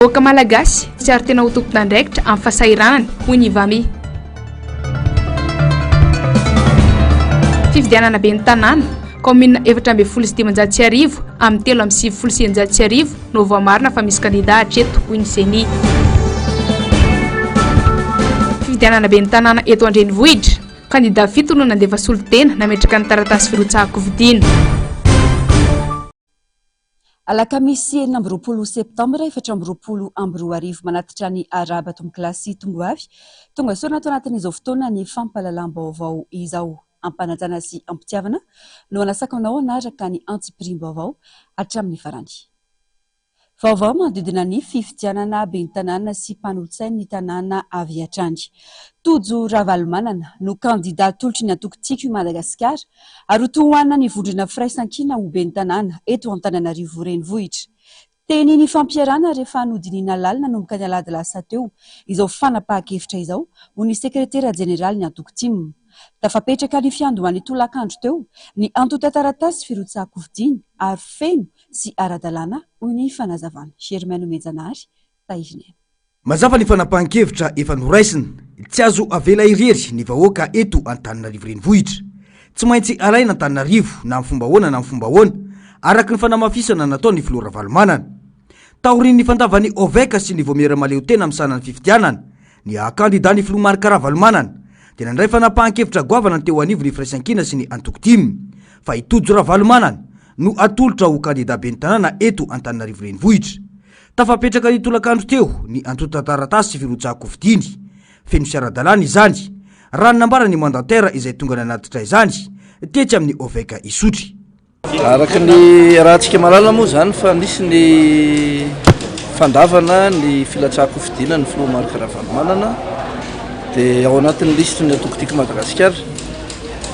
Vahoaka Malagasy tsy ary tena ho tompon'andraikitra amin'ny fahasahiranany, hoy ny Vami. Fifidianana ben'ny tanàna, kaominina 1514 amin'ny 1693 no voamarina fa misy kandida hatreto, hoy ny Ceni. Fifidianana ben'ny tanàna eto an-drenivohitra, kandida fito no nandefa solontena nametraka ny taratasy firotsahan-kofidina. Alakamisy 26 septambra 2024 manatitra ny Arahaba Tompokolahy Tongoavy tonga soa ato anatin'izao fotoana ny fampahalalam-baovao izao. Am-panajana sy am-pitiavana no anasako anao hanaraka ny antsipiriam-baovao hatramin'ny farany. Vaovao manodidina ny fifidianana ben'ny tanàna sy mpanolotsain'ny tanàna avy hatrany. Tojo Ravalomanana no kandida atolotry ny antoko Tiako i Madagasikara ary ho tohanan'ny vondrona Firaisankina ho ben'ny tanàna eto Antananarivo Renivohitra. Teny nifampiarahana rehefa nodinihina lalina nanomboka ny alahady lasa teo izao fanapahan-kevitra izao, hoy ny sekretera jeneralin'ny antoko tim. Tafapetraka ny fiandohan'ny tolakandro teo ny antontan-taratasy firotsahan-kofidina ary feno sy ara-dalàna, hoy ny fanazavana. Germain Nomenjanahary, Tahirinena. Mazava ny fanapahan-kevitra efa noraisina, tsy azo avela irery ny vahoaka eto Antananarivo Renivohitra. Tsy maintsy alaina Antananarivo na amin'ny fomba ahoana na amin'ny fomba ahoana, araka ny fanamafisana nataon'ny filoha Ravalomanana. Taorian'ny fandavan'ny OVEC sy ny Vaomiera Mahaleotena misahana ny fifidianana, ny haha-kandida ny filoha Marc Ravalomanana, dia nandray fanapahan-kevitra goavana ny teo anivon'ny Firaisankina sy ny antoko tim, fa i Tojo Ravalomanana no atolotra ho kandida ben'ny tanàna eto Antananarivo Renivohitra. Tafapetraka ny tolakandro teo ny antontan-taratasy firotsahan-kofidiny. Feno sy ara-dalàna izany, raha ny nambaran'ny mandataire izay tonga nanatitra izany tetsy amin'ny OVEC Isotry. Araka ny iarahantsika mahalala moa izany fa nisy ny fandavana ny filatsahan-kofidina ny filoha Marc Ravalomanana dia ao anatin'ny lisitry ny antoko Tiako Madagasikara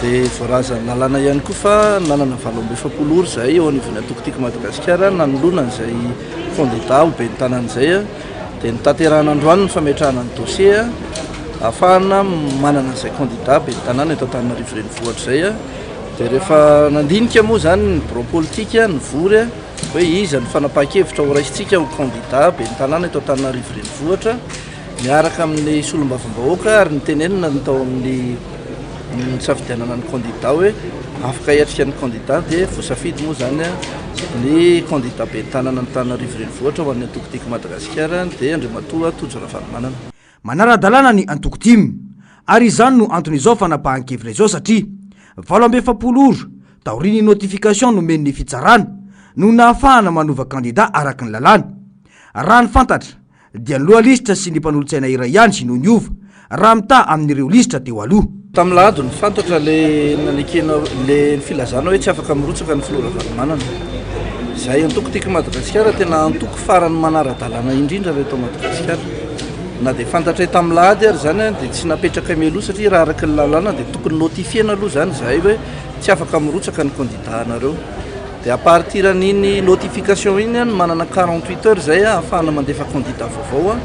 dia voalazan'ny lalàna ihany koa fa nanana 48 ora izahay eo anivon'ny antoko Tiako Madagasikara nanoloana an'izay kandida ho ben'ny tanàna izay dia notanterahana androany ny fametrahana ny dossier ahafahana manana an'izay kandida ben'ny tanàna eto Antananarivo Renivohitra izay. Dia rehefa nandinika moa izany ny birao politika nivory hoe iza no fanapahan-kevitra ho raisintsika ho kandida ben'ny tanàna eto Antananarivo Renivohitra miaraka amin'ny solombavambahoaka ary nitenenina ny tao amin'ny nisafidianana ny kandida hoe afaka hiatrika ny kandida dia voasafidy moa izany ny kandida ben'ny tanàna Antananarivo Renivohitra ho an'ny antoko Tiako Madagasikara dia Andriamatoa Tojo Ravalomanana. Manara-dalàna ny antoko tim, ary izany no anton'izao fanapahan-kevitra izao satria 48 ora taorian'ny notification nomen'ny fitsarana no nahafahana manova kandida araka ny lalàna. Raha ny fantatra dia ny loha lisitra sy ny mpanolotsaina iray ihany no niova raha mitaha amin'ireo lisitra teo aloha. Tamin'ny lahady no fantatra le nanekena le filazana hoe tsy afaka mirotsaka ny filoha Ravalomanana. Izahay antoko Tiako Madagasikara tena antoko farany manara-dalàna indrindra raha eto Madagasikara. Na dia fantatray tamin'ny lahady ary izany dia tsy napetrakay mialoha satria raha araka ny lalàna dia tokony notifier-na aloha izany izahay hoe tsy afaka mirotsaka ny candidat anareo. Dia à partir an'iny notification iny no manana 48 heures izay ahafahana mandefa candidat vaovao.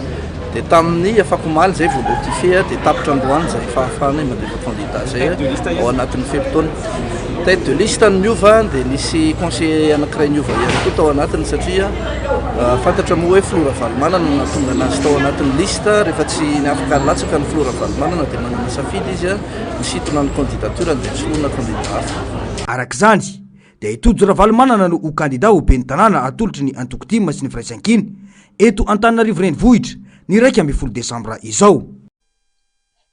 Dia tamin'ny afakomaly izay vao notifier dia tapitra androany izay fahafahanay mandefa candidat izay ao anatin'ny fe-potoana. Tête de liste no niova dia nisy conseiller anankiray niova ihany koa tao anatiny satria fantatra moa hoe filoha Ravalomanana no nahatonga anazy tao anatin'ny liste. Rehefa tsy afaka nilatsaka ny filoha Ravalomanana dia manana safidy izy nisintona ny candidature-ny dia nisoloana candidat hafa. Araka izany dia i Tojo Ravalomanana no ho kandida ho ben'ny tanàna atolotry ny antoko tim sy ny Firaisankina eto Antananarivo Renivohitra ny 11 desambra izao.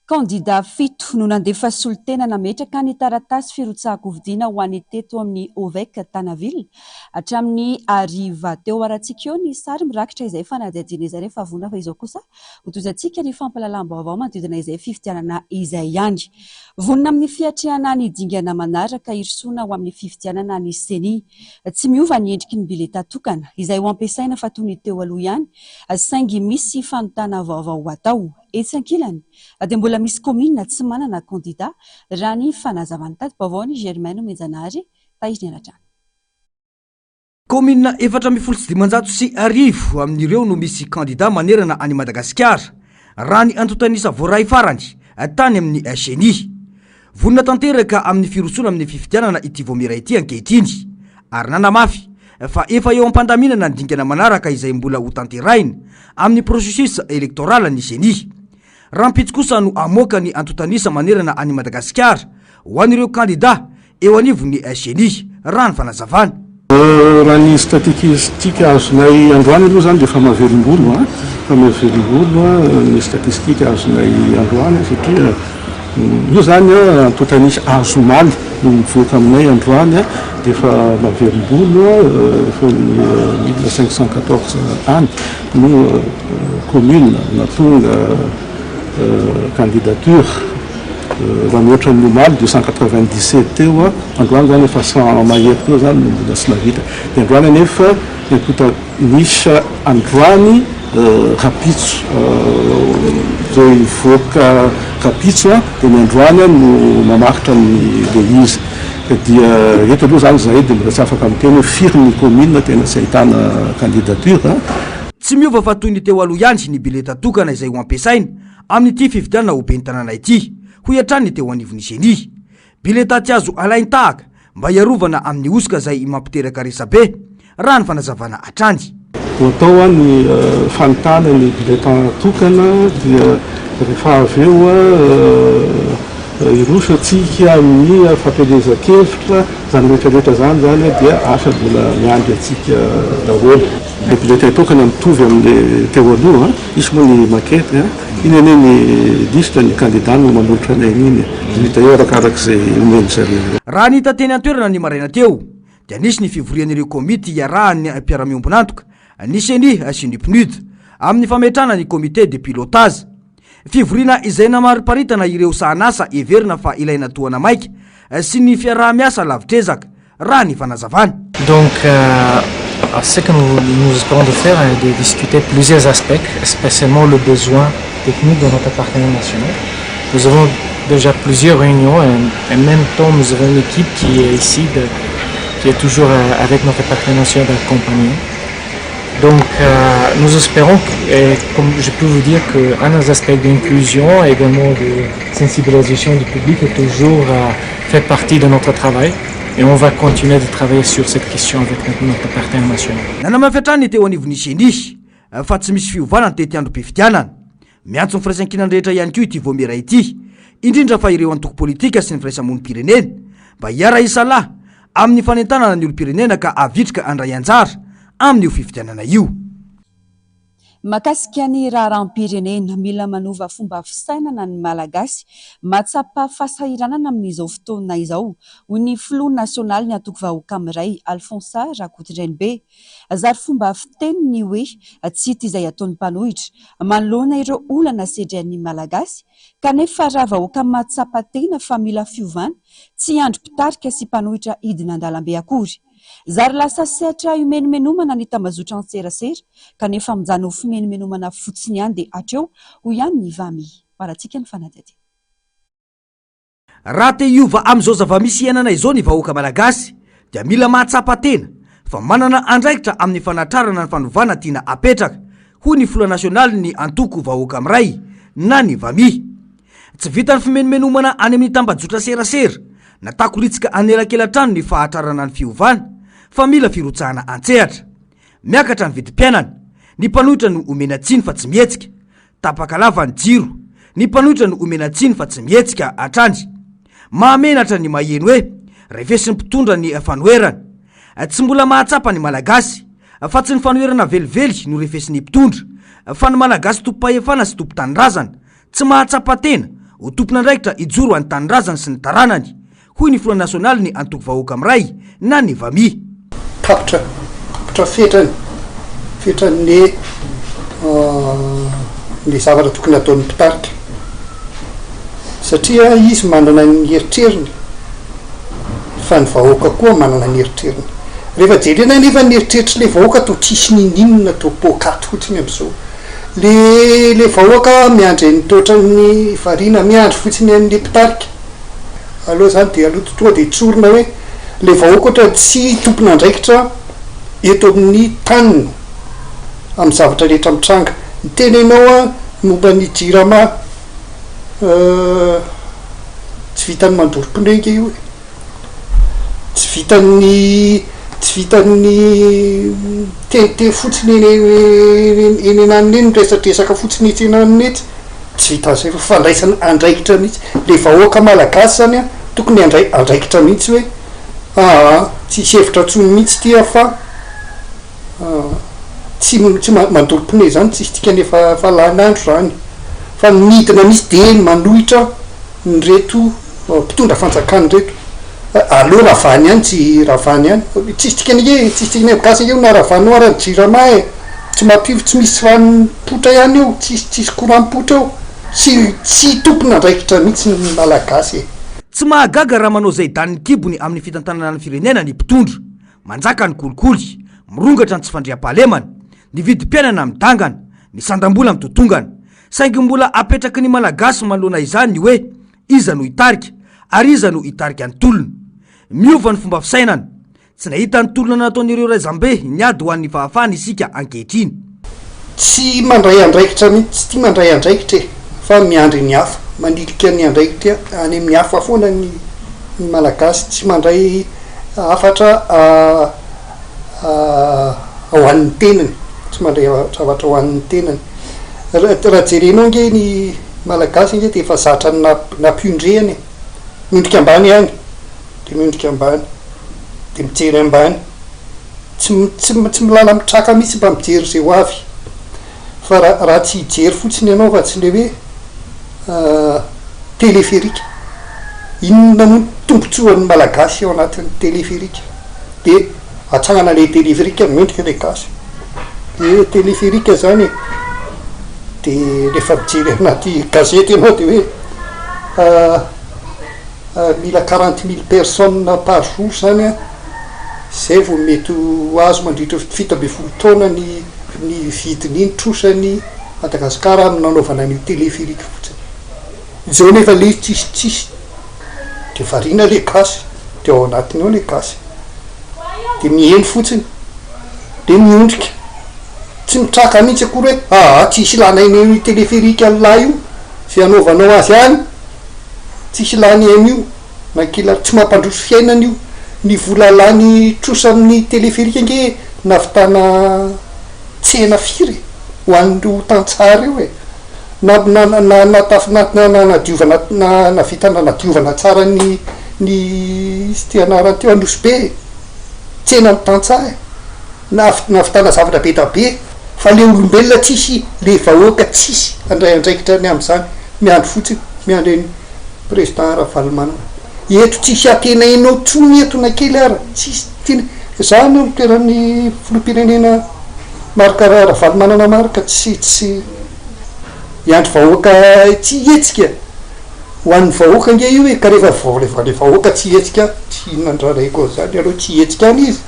Kandida fito no nandefa solontena nametraka ny taratasy firotsahan-kofidina ho an'ny teto amin'ny OVEC Tana-Ville hatramin'ny hariva teo. Harantsika eo ny sary mirakitra izay fanadihadiana izay rehefa vonona fa izao kosa hotohizantsika ny fampahalalam-baovao manodidina izay fifidianana izay ihany. Vonona amin'ny fiatrehana ny dingana manaraka hirosoana ho amin'ny fifidianana ny Ceni. Tsy miova ny endriky ny biletà tokana izay ho ampiasaina fa toy ny teo aloha ihany saingy misy fanontana vaovao ho atao. Etsy ankilany dia mbola misy kaominina tsy manana kandida, raha ny fanazavan'ny tati-baovaon'i Germain Nomenjanahary, Tahiry Nianatrano. Kaominina 1514 amin'ireo no misy kandida manerana an'i Madagasikara, raha ny antontan'isa voaray farany tany amin'ny Ceni. Vonona tanteraka amin'ny firosoana amin'ny fifidianana ity vaomiera ity ankehitriny ary nanamafy. fa efa eo am-pandaminana ny dingana manaraka izay mbola hotanterahina amin'ny processus électoral ny Ceni. Rahampitso kosa no hamoaka ny antontan'isa manerana an'i Madagasikara ho an'ireo kandida eo anivon'ny Ceni, raha ny fanazavana. Raha ny statikistika azonay androany aloha izany dia efa mahavelom-bolo an, efa mahavelom-bolo ny statistika azonay androany satria io izany an antontan'isa azo omaly no mivoaka aminay androany an, dia efa mahavelom-bolo efa amin'ny 1514 any no commune nahatonga candidature. Raha mihoatra ny omaly 297 teo, androany izany efa 100 mahery teo izany no mbola tsy nahavita. Dia androany anefa ny antontan'isa androany rahampitso, izay hivoaka rahampitso dia ny androany no mamaritra ny ilay izy. Ka dia eto aloha izany izahay dia mbola tsy afaka miteny hoe firy ny commune tena tsy ahitana candidature. Tsy miova fa toy ny teo aloha ihany ny bileta tokana izay ho ampiasaina amin'ity fifidianana ho ben'ny tanàna ity, hoy hatrany ny teo anivon'ny Ceni. Bileta tsy azo alain-tahaka mba hiarovana amin'ny hosoka izay mampiteraka resabe, raha ny fanazavana hatrany. Ho atao ny fanontana ny bulletin tokana dia rehefa avy eo hiroso antsika amin'ny fampielezan-kevitra, izany rehetra rehetra izany izany dia asa mbola miandry antsika daholo. Ilay bulletin tokana mitovy amin'ilay teo aloha, hisy moa ny maquette, iny anie ny liste ny candidat no manolotra anay an'iny, hita eo arakarak'izay omen-dry zareo eo. Raha ny hita teny an-toerana ny maraina teo dia nisy ny fivorian'ireo komity iarahan'ny mpiara-miombon'antoka, ny Ceni sy ny Pnud, amin'ny fametrahana ny comité de pilotage. Fivoriana izay namariparitana ireo sahanasa heverina fa ilaina tohana maika sy ny fiaraha-miasa lavitr'ezaka, raha ny fanazavana. Donc, ce que nous, nous espérons de faire est de discuter plusieurs aspects, spécialement le besoin technique de notre partenaire national. Nous avons déjà plusieurs réunions et en même temps nous avons une équipe qui est ici, de, qui est toujours euh, avec notre partenaire national d'accompagner. Donc euh, nous espérons, et comme je peux vous dire qu'un des aspects d'inclusion et également de sensibilisation du public est toujours euh, fait partie de notre travail. Et on va continuer de travailler sur cette question avec notre partenaire national. Nanamafy hatrany ny teo anivon'ny Ceni fa tsy misy fiovana ny tetiandrom-pifidianana. Miantso ny firaisankinany rehetra ihany koa ity vaomiera ity, indrindra fa ireo antoko politika sy ny firaisamonim-pirenena, mba hiara-hisalahy amin'ny fanentanana ny olom-pirenena ka havitrika handray anjara amin'io fifidianana io. Mahakasika ny raharaham-pirenena, mila manova fomba fisainana ny Malagasy. Mahatsapa fahasahiranana amin'izao fotoana izao, hoy ny filoha nasionalin'ny antoko Vahoaka Miray, Alphonse Rakotondrainibe. Zary fomba fiteny ny hoe tsy hita izay ataon'ny mpanohitra manoloana ireo olana sedrain'ny Malagasy, kanefa raha vahoaka mahatsapa tena fa mila fiovana, tsy hiandry mpitarika sy mpanohitra hidina an-dalambe akory. Zary lasa sehatra himenomenomana ny tambazotran-tserasera, kanefa mijanona ho fimenomenomana fotsiny ihany dia hatreo, hoy ihany ny Vami. Hoarantsika ny fanadihadiana. Raha te hiova amin'izao zava-misy iainana izao ny vahoaka malagasy dia mila mahatsapa tena fa manana andraikitra amin'ny fanatrarana ny fanovana tiana apetraka, hoy ny filoha nasionalin'ny antoko Vahoaka Miray na ny Vami. Tsy vitan'ny fimenomenomana any amin'ny tambajotra serasera na takoritsika anelakelan-trano ny fahatrarana ny fiovana fa mila firotsahana an-tsehatra. Miakatra ny vidim-piainana, ny mpanohitra no omena tsiny fa tsy mihetsika. Tapaka lava ny jiro. Ny mpanohitra no omena tsiny fa tsy mihetsika hatrany. Mahamenatra ny maheno hoe refesin'ny mpitondra ny fanoherana. Tsy mbola mahatsapa ny Malagasy fa tsy ny fanoherana velively no refesin'ny mpitondra fa ny Malagasy tompom-pahefana sy tompon-tanindrazana tsy mahatsapa tena ho tompon'andraikitra hijoro ho an'ny tanindrazany sy ny taranany. hoy ny filoha nasionalin'ny antoko Vahoaka Miray na ny Vami. Tapitra, tapitra fetrany, fetran'ny ny zavatra tokony hataon'ny mpitarika. Satria izy manana ny eritreriny, fa ny vahoaka koa manana ny eritreriny. Rehefa jerena anefa ny eritreritr'ilay vahoaka toa tsisy n'inon'inona, toa poakaty fotsiny amin'izao. Le le vahoaka miandry an'ny toatran'ny variana miandry fotsiny an'le mpitarika. Aleo zany de aloha tonga de tsorina hoe le vahoaka otrany tsy tompon'andraikitra eto amin'ny taniny amin'ny zavatra rehetra mitranga. Niteny ianao an momba ny jirama tsy vitan'ny mandoro pneu nge io e! Tsy vitan'ny Tsy vitan'ny miteniteny fotsiny eny eny ananona eny, miresadresaka fotsiny etsy ananona etsy, tsy vitan'izay fa fandraisana andraikitra mihitsy. Le vahoaka malagasy zany an, tokony handray andraikitra mihitsy hoe aa tsisy hevitra intsony mihitsy ity an fa tsy tsy mandoro pneu zany tsisy dikany efa efa lany andro zany fa ny midina mihitsy de ny manohitra an'ireto mpitondra fanjakana ireto. Aleo ravany ihany tsy ravany ihany. Tsisy dikany ange e, tsisy dikany gasy ange io na ravanao ara ny jirama e, tsy mampiova tsy misy rano mipoitra ihany eo, tsisy tsisy courant mipoitra eo, tsy tsy tompon'andraikitra mihitsy ny malagasy e. Tsy mahagaga raha manao izay danin'ny kibony amin'ny fitantanana ny firenena ny mpitondra. Manjaka ny kolikoly, mirongatra ny tsy fandriampahalemana, ny vidim-piainana midangana, ny sandam-bola mitotongana. Saingy mbola apetraky ny Malagasy manoloana izany ny hoe Iza no hitarika ary iza no hitarika ny tolona? Miova ny fomba fisainana. Tsy nahita ny tolona nataon'ireo razambe niady ho an'ny fahafahana isika ankehitriny. Tsy mandray andraikitra mihitsy, tsy tia mandray andraikitra e, fa miandry ny hafa, manilika ny andraikitra any amin'ny hafa foana ny Malagasy, tsy mandray hafatra ho an'ny tenany, tsy mandray zavatra ho an'ny tenany. Raha jerenao ange ny Malagasy ange dia efa zatra ny nampiondrehana e! Miondrika ambany ihany, dia miondrika ambany, dia mijery ambany, tsy tsy tsy milala mitraka mihitsy mba mijery izay ho avy, fa raha raha tsy hijery fotsiny ianao fa tsy le hoe téléphérique, inona moa ny tombotsoan'ny Malagasy ao anatin'ny téléphérique? Dia atsangana le téléphérique miondrika le gasy. Le téléphérique zany e, de rehefa mijery anaty gazety ianao de hoe mila quarante mille personnes par jour zany an, zay vao mety ho azo mandritra 17 taona ny ny vidin'iny trosan'i Madagasikara amin'ny nanaovana an'io téléphérique fotsiny. Izao nefa le izy tsisy tsisy de variana le gasy de ao anatiny ao le gasy de miheno fotsiny. de miondrika, tsy mitraka mihitsy akory hoe aa tsisy ilana an'io téléphérique an'lah io, ze anaovanao azy any tsisy ilany an'io, na kila tsy mampandroso fiainana io, ny vola lany trosa amin'ny téléphérique ange nahavitana tsena firy e, ho an'ireo tantsaha reo e, na na na na nanadiovana na nahavita nanadiovana tsara ny ny izy ty anarany teo Anosibe e. Tsenan'ny tantsaha e! Nahavitana zavatra be da be fa le olombelona tsisy, le vahoaka tsisy handray andraikitra ny amin'izany, miandry fotsiny, miandry an'i président Ravalomanana. Eto tsisy antenainao tsony eto na kely ara, tsisy tiana, za anie eo toeran'ny filoham-pirenena Marc Ravalomanana Marc tsy tsy hiandry vahoaka tsy hihetsika. Ho an'ny vahoaka ange io e, ka rehefa rehefa le vahoaka tsy hihetsika, tsy inona ny rarahiko an'izany, aleo tsy hihetsika any izy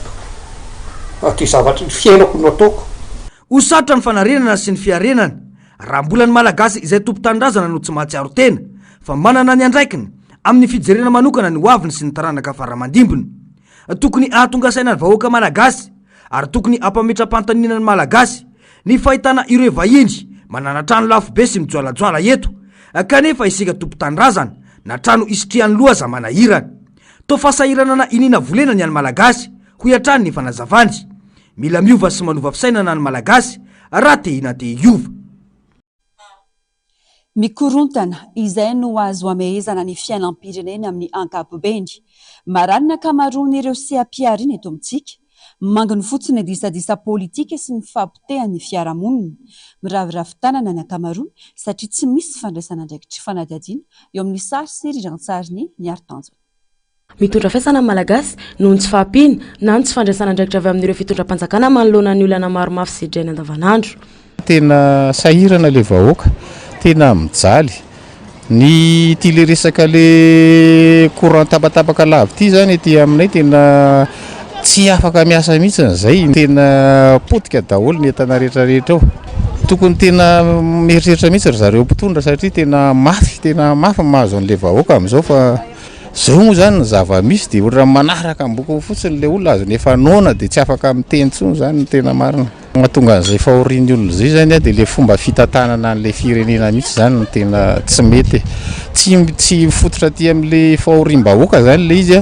fa ty zavatry ny fiainako no ataoko. Ho sarotra ny fanarenana sy ny fiarenana raha mbola ny Malagasy izay tompon-tanindrazana no tsy mahatsiaro tena fa manana ny andraikiny amin'ny fijerena manokana ny hoaviny sy ny taranaka fara aman-dimbiny. Tokony hahatonga saina ny vahoaka Malagasy ary tokony hampametra-panontaniana ny Malagasy ny fahitana ireo vahiny manana trano lafo be sy mijoalajoala eto kanefa isika tompon-tanindrazana na trano isitrihan'ny loha aza manahirana. Toa fahasahiranana iniana volena ny an'ny Malagasy, hoy hatrany ny fanazavany. Mila miova sy manova fisainana ny Malagasy raha te hinan-te hiova. Mikorontana, izay no azo amehezana ny fiainam-pirenena amin'ny ankapobeny. Marary ny ankamaroan'ireo seha-pihariana eto amintsika. Manginy fotsiny ny disadisa politika sy ny fahapotehan'ny fiarahamonina. Miraviravy tanana ny ankamaroany satria tsy misy fandraisan'andraikitry fanadihadiana eo amin'ny sary sy rirantsarin'i Niary Tanjona. Mitondra faisana ny Malagasy noho ny tsy fahampiana na ny tsy fandraisana andraikitra avy amin'ireo fitondram-panjakana manoloana ny olana maro mafy sedrainy andavanandro. Tena sahirana le vahoaka, tena mijaly. Ny ity le resaka le courant tapatapaka lava ity zany aty aminay tena tsy afaka miasa mihitsy zay, tena potika daholo ny entana rehetra rehetra ao. Tokony tena mieritreritra mihitsy ry zareo mpitondra satria tena mafy, tena mafy ny mahazo an'le vahoaka amin'izao fa Zao moa zany ny zava-misy dia ohatran'ny manaraka ambokony fotsiny ilay olona azony efa noana dia tsy afaka miteny intsony zany ny tena marina. Mahatonga an'izay fahorian'ny olona izay zany dia ilay fomba fitantanana an'ilay firenena mihitsy zany no tena tsy mety e. Tsy tsy mifototra aty amin'ilay fahoriam-bahoaka zany ilay izy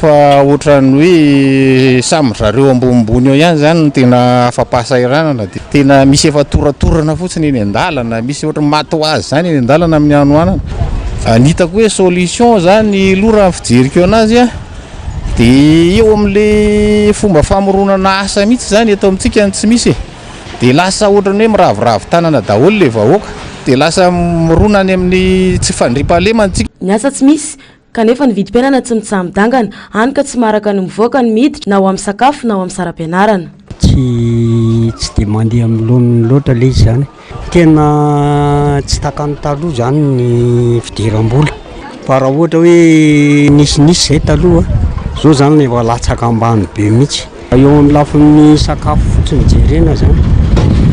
fa ohatran'ny hoe samy zareo ambonimbony eo ihany zany no tena afa-pahasahiranana dia tena misy efa toratorana fotsiny eny an-dalana, misy ohatran'ny maty ho azy zany eny an-dalana amin'ny hanoanana. Ny hitako hoe solution zany aloha raha ny fijeriko anazy a. Dia eo amin'ilay fomba famoronana asa mihitsy izany eto amintsika no tsy misy e. Dia lasa ohatran'ny hoe miraviravy tanana daholo ilay vahoaka. Dia lasa mirona any amin'ny tsy fandriampahalemana isika. Ny asa tsy misy, kanefa ny vidim-piainana tsy mitsaha-midangana, hany ka tsy maharaka ny mivoaka ny miditra na ho amin'ny sakafo na ho amin'ny saram-pianarana. Tsy tsy dia mandeha amin'ny laoniny loatra ilay izy izany. Tena tsy takan'ny taloha izany ny fidiram-bola fa raha ohatra hoe nisinisy izay taloha, izao izany efa latsaka ambany be mihitsy. Eo amin'ny lafiny sakafo fotsiny jerena izany,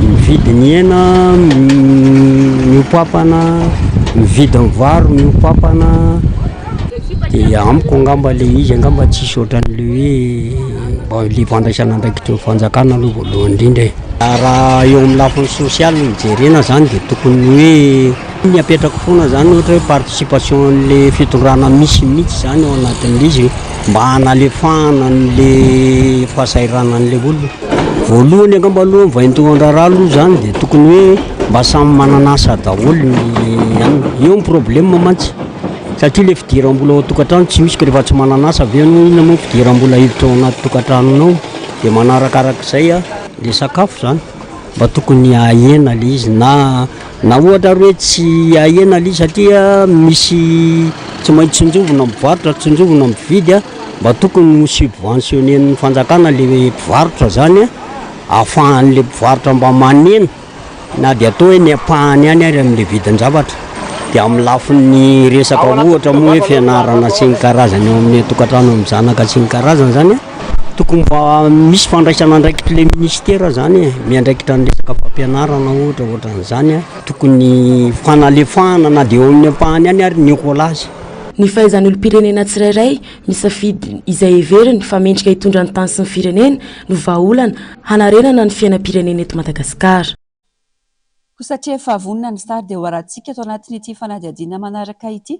ny vidin'ny hena mihoa-pampana, ny vidin'ny vary mihoa-pampana, dia amiko angamba ilay izy angamba tsisy ohatran'ilay hoe mba ilay fandraisana andraikitry ny fanjakana aloha voalohany indrindra e. Raha eo amin'ny lafiny sosialy no jerena zany dia tokony hoe ny apetrako foana zany ohatra hoe participation an'le fitondrana misy mihitsy zany ao anatin'le izy mba hanalefahana an'le fahasahiranan'le olona. Voalohany angamba aloha ny vaindohan-draharaha aloha zany dia tokony hoe mba samy manana asa daholo ny anona. Eo ny problème mantsy satria le fidiram-bola ao an-tokantrano tsy misy ka rehefa tsy manana asa ve ianao inona moa ny fidiram-bola hiditra ao anaty tokantranonao? Dia manarakarak'izay le sakafo zany mba tokony ahena le izy na na ohatra ary hoe tsy ahena le izy satria misy tsy maintsy tsinjovina mivarotra tsinjovina mividy a, mba tokony ho subventionner-n'ny fanjakana le mpivarotra zany a, ahafahan'le mpivarotra mba manena. Na dia atao hoe ny ampahany ihany ary amin'ilay vidin-javatra dia amin'ny lafiny resaka ohatra moa hoe fianarana sy ny karazany ao amin'ny tokantrano amin'ny zanaka sy ny karazany izany an, tokony mba misy fandraisana andraikitr'ilay ministera izany e, miandraikitra ny resaka fampianarana ohatra ohatran'izany an, tokony fanalefahana na dia eo amin'ny ampahany ihany ary ny écolage. Ny fahaizan'ny olom-pirenena tsirairay misafidy izay heveriny fa mendrika hitondra ny tany sy ny firenena no vahaolana hanarenana ny fiainam-pirenena eto Madagasikara. Koa satria efa vonona ny sary dia ho arahantsika ato anatin'ity fanadihadiana manaraka ity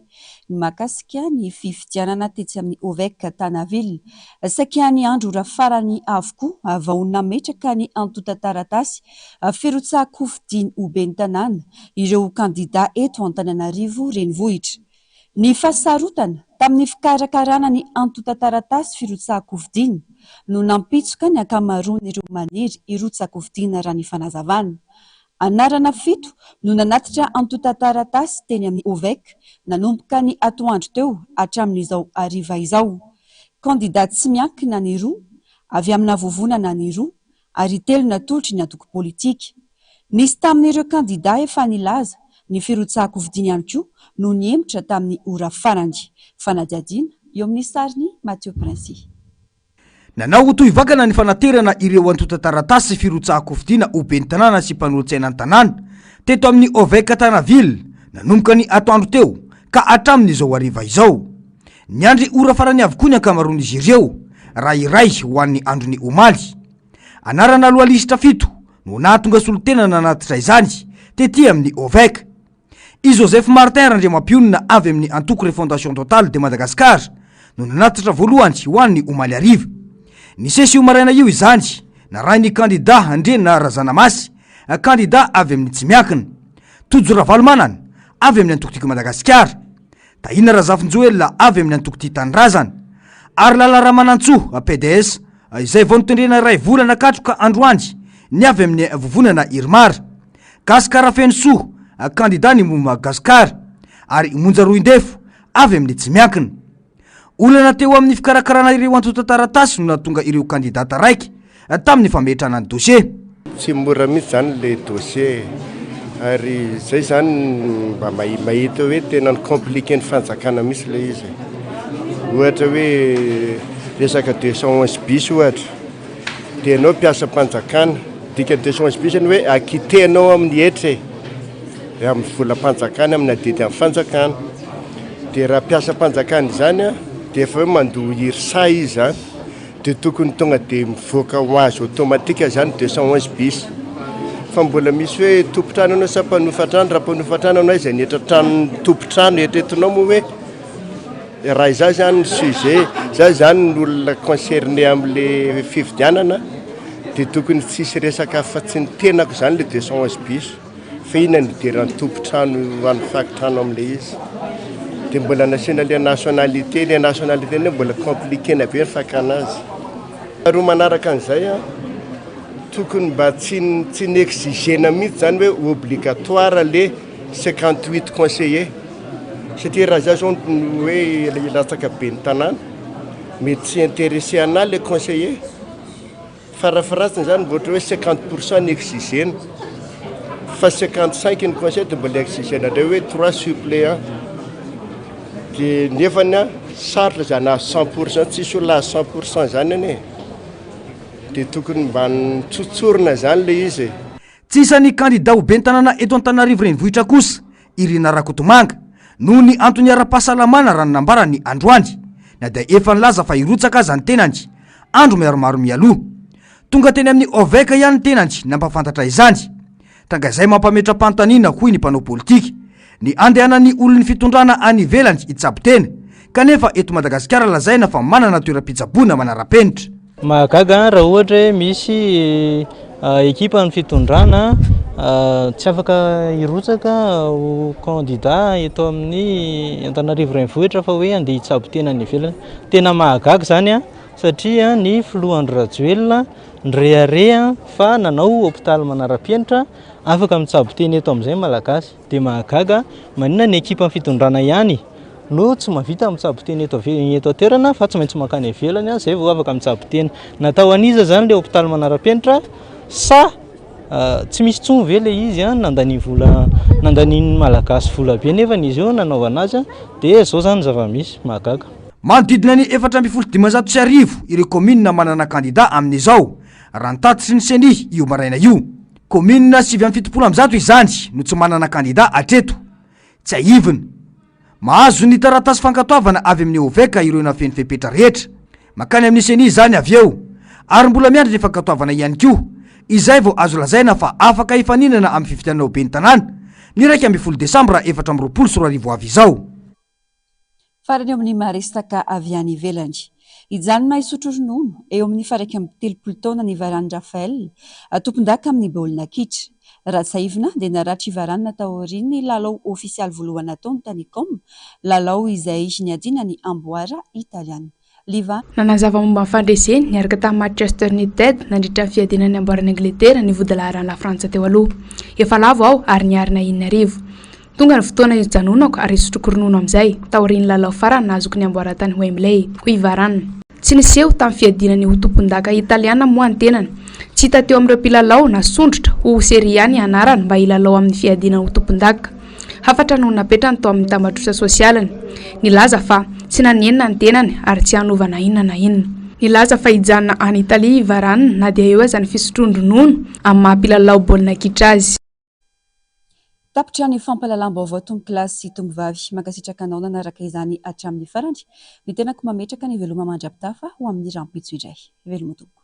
ny mahakasika ny fifidianana tetsy amin'ny OVEC Tana-Ville. Saika ny andro ora farany avokoa vao nametraka ny antontan-taratasy firotsahan-kofidiny ho ben'ny tanàna ireo kandidà eto Antananarivo Renivohitra. Ny fahasarotana tamin'ny fikarakarana ny antontan-taratasy firotsahan-kofidina no nampitsoka ny ankamaroan'ireo maniry hirotsa-kofidina raha ny fanazavana. Anarana fito no nanatitra antontan-taratasy teny amin'ny OVEC nanomboka ny atoandro teo hatramin'izao hariva izao. Kandida tsy miankina ny roa, avy amina vovonana ny roa ary telo natolotry ny antoko politika. Nisy tamin'ireo kandidà efa nilaza ny firotsahan-kofidiny ihany koa no nihemotra tamin'ny ora farany. Fanadihadiana eo amin'ny sarin'i Mathieu Princi. Nanao ho tohivakana ny fanaterana ireo antontan-taratasy firotsahan-kofidina ho ben'ny tanàna sy mpanolotsaina ny tanàna teto amin'ny OVEC Tana Ville nanomboka ny atoandro teo ka hatramin'izao hariva izao. Niandry ora farany avokoa ny ankamaroan'izy ireo, raha iray ho an'ny andron'ny omaly. Anarana lohalisitra fito no nahatonga solontena nanatitra izany tety amin'ny OVEC. I Joseph Martin Randriamampionona avy amin'ny antoko Refondation Totale de Madagascar no nanatitra voalohany ho an'ny omaly hariva. Nisesy io maraina io izany, narahin'ny kandidà Andriana Razanamasy, kandidà avy amin'ny tsy miankina. Tojo Ravalomanana, avy amin'ny antoko Tiako i Madagasikara. Tahina Razafinjoelina avy amin'ny antoko Tia Tanindrazana ary Lala Ramanantsoa, pds, izay vao notendrena iray volana katroka androany ny avy amin'ny vovonana Irmar. Gascar Rafenosoa, kandida ny Mouvement Gascar ary Monja Roindefo avy amin'ny tsy miankina. Olana teo amin'ny fikarakarana ireo antontan-taratasy no nahatonga ireo kandida taraiky tamin'ny fametrahana ny dossier. Tsy mora mihitsy izany ilay dossier e! Ary izay izany mba mahita hoe tena ni-compliquer ny fanjakana mihitsy ilay izy e! Ohatra hoe resaka 211 bis ohatra, dia ianao mpiasam-panjakana, dikan'ny 211 bis ny hoe acquitter-nao amin'ny hetra e! Amin'ny volam-panjakana, amin'ny adidy amin'ny fanjakana. Dia raha mpiasam-panjakana izany dia efa hoe mandoa IRSA izy izany. De tokony tonga de mivoaka ho azy automatique zany 211 bis. Fa mbola misy hoe tompon-trano ianao sa mpanofa trano, raha mpanofa trano ianao aiza ny hetra-tranon'ny tompon-trano eritreretinao moa hoe raha izaho zany ny sujet, izaho zany ny olona concerné am'le fifidianana de tokony tsisy resaka afa-tsy ny tenako zany le 211 bis. Fa inona no idiran'ny tompon-trano hanofako trano amin'ilay izy? Dia mbola nasiana ilay nationalité, ilay nationalité indray mbola compliquer-na be ny fakana azy. Faharoa manaraka an'izay an, tokony mba tsy tsy ni-exiger-na mihitsy izany hoe obligatoire le 58 conseillers satria raha izaho izao no hoe hilatsaka ben'ny tanàna, mety tsy hi-intéresser an'ahy le conseiller. Farafaharatsiny zany mba ohatra hoe 50 pour cent ny exigena fa 55 ny conseil de mbola exigena indray hoe trois suppléants de nefany a sarotra zany azo 100 pour cent tsisy olona azo 100 pour cent zany anie de tokony mba tsotsorina zany le izy e. Tsy isan'ny kandida ho ben'ny tanàna eto Antananarivo Renivohitra kosa i Rinah Rakotomanga noho ny antony ara-pahasalamana raha ny nambarany androany na dia efa nilaza fa hirotsaka aza ny tenany andro miaromaro mialoha. Tonga teny amin'ny OVEC ihany ny tenany nampahafantatra izany. Tranga izay mampametra-panontaniana hoy ny mpanao politika. Ny andehanan'ny olon'ny fitondrana any ivelany hitsabo tena kanefa eto Madagasikara lazaina fa manana toeram-pitsaboana manara-penitra. Mahagaga raha ohatra hoe misy ekipan'ny fitondrana tsy afaka hirotsaka ho kandida eto amin'ny Antananarivo Renivohitra fa hoe handeha hitsabo tena any ivelany. Tena mahagaga izany satria ny filoha Andry Rajoelina nirehareha fa nanao hopitaly manara-penitra afaka mitsabo tena eto amin'izay ny Malagasy. Dia mahagaga, maninona ny ekipan'ny fitondrana ihany no tsy mahavita mitsabo tena eto eto an-toerana fa tsy maintsy mankany ivelany izay vao afaka mitsabo tena. Natao an'iza izany ilay hopitaly manara-penitra sa tsy misy intsony ve ilay izy nandaniany vola, nandanian'ny Malagasy vola be nefa izy io nanaovana azy dia izao izany ny zava-misy, mahagaga. Manodidina ny 1514 ireo kaominina manana kandida amin'izao, raha ny tatitry ny Ceni io maraina io. Kaominina 179 izany no tsy manana kandida hatreto. Tsiahivina. Mahazo ny taratasy fankatoavana avy amin'ny OVEC ireo nafeno fepetra rehetra. Mankany amin'ny Ceni izany avy eo. Ary mbola miandry ny fankatoavana ihany koa. Izay vao azo lazaina fa afaka hifaninana amin'ny fifidianana ho ben'ny tanàna, ny 11 desambra 2024 ho avy izao. Farany eo amin'ny maha-resaka avy any ivelany. Hijanona hisotro ronono eo amin'ny faha-31 taona ny Varane Raphaël, tompondaka amin'ny baolina kitra. Raha tsiahivina dia naratra i Varane taorian'ny lalao ofisialy voalohany nataony tany Côme, lalao izay niadiana ny amboara italiana. Liva. Nanazava momba ny fandreseny niaraka tamin'ny Manchester United nandritra ny fiadiana ny amboaran'i Angletera ny vodilaharan'i Lafrantsa teo aloha. Efa lavo aho ary niarina 6000. Tonga ny fotoana hijanonako ary hisotroko ronono amin'izay, taorian'ny lalao farany nahazoako ny amboara tany Wembley, hoy i Varane. Tsy niseho tamin'ny fiadiana ny ho tompondaka italiana moa ny tenany. Tsy hita teo amin'ireo mpilalao nasondrotra ho Serie A ny anarany mba hilalao amin'ny fiadiana ho tompondaka. Hafatra no napetrany tao amin'ny tambajotra sosialiny, nilaza fa tsy nanenina ny tenany ary tsy hanova na inona na inona. Nilaza fa hijanona any Italia i Varane na dia eo aza ny fisotroan-dronono amin'ny maha mpilalao baolina kitra azy. Tapitra ny fampahalalam-baovao tompokolahy sy tompovavy. Mankasitraka anao nanaraka izany hatramin'ny farany. Ny tenako mametraka ny veloma mandra-pitafa ho amin'ny rahampitso indray. Veloma tompoko.